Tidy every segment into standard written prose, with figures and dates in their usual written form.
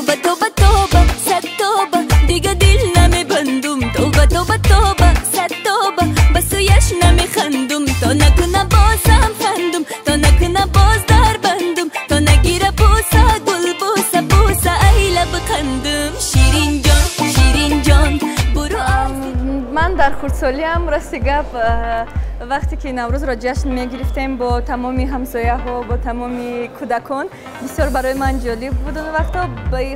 Тоба, тоба, тоба, сад тоба, дига дил намебандум. Тоба, тоба, тоба, сад тоба, ба сӯяш намехандум. То накуна бозам фандум, то накуна боз дарбандум, то нагира буса, гулбуса, буса, ай лабқандум. Ширинҷон, Ширинҷон, буро аз Ман дар хурдсолиам, рости гап, вақте ки Наврӯзро ҷашн мегирифтем бо тамоми ҳамсояҳо, бо тамоми кӯдакон, бисёр барои ман ҷолиб буд. Он вақто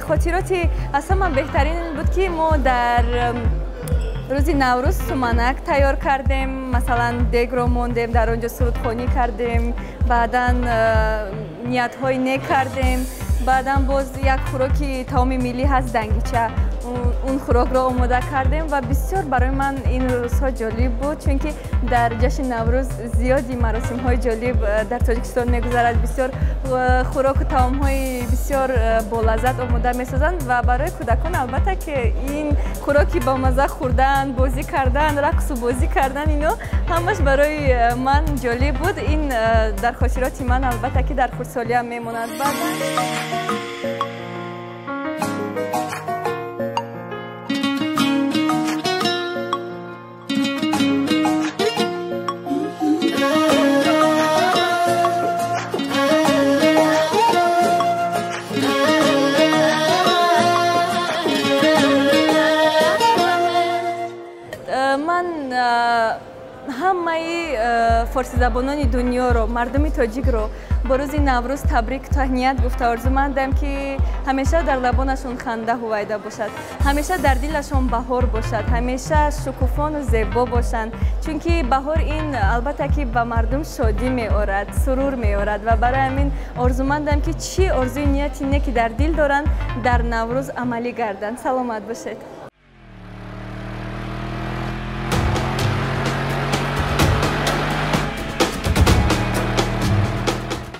хотироти аз ҳама беҳтарин буд, ки мо дар рӯзи Наврӯз суманак тайёр кардем, масалан, дегро мондем, дар он ҷо сурудхонӣ кардем, баъдан ниятҳои нек кардем, баъдан боз як хӯроки таоми миллӣ ҳаст, дангича, он хӯрокро омода кардем ва бисёр барои ман ин рӯзҳо ҷолиб буд, чунки дар ҷашни Наврӯз зиёди маросимҳои ҷолиб дар Тоҷикистон мегузарад, бисёр хӯроку таомҳои бисёр болаззат омода месозанд ва барои кӯдакон, албатта, ки ин хӯроки бомазза хӯрдан, бозӣ кардан, рақсу бозӣ кардан, ино ҳамаш барои ман ҷолиб буд. Ин дар хотироти ман, албатта, ки дар хурдсолиам мемонад. Баъдан ман ҳамаи форсизабонони дунёро, мардуми тоҷикро бо рӯзи Наврӯз табрик, таҳният гуфта, орзумандам, ки ҳамеша дар лабонашон ханда ҳувайда бошад, ҳамеша дар дилашон баҳор бошад, ҳамеша шукуфону зебо бошанд, чунки баҳор ин, албатта, ки ба мардум шодӣ меорад, сурур меорад ва барои ҳамин орзумандам, ки чӣ орзуи нияти не ки дар дил доранд, дар Наврӯз амалӣ гарданд. Саломат бошед.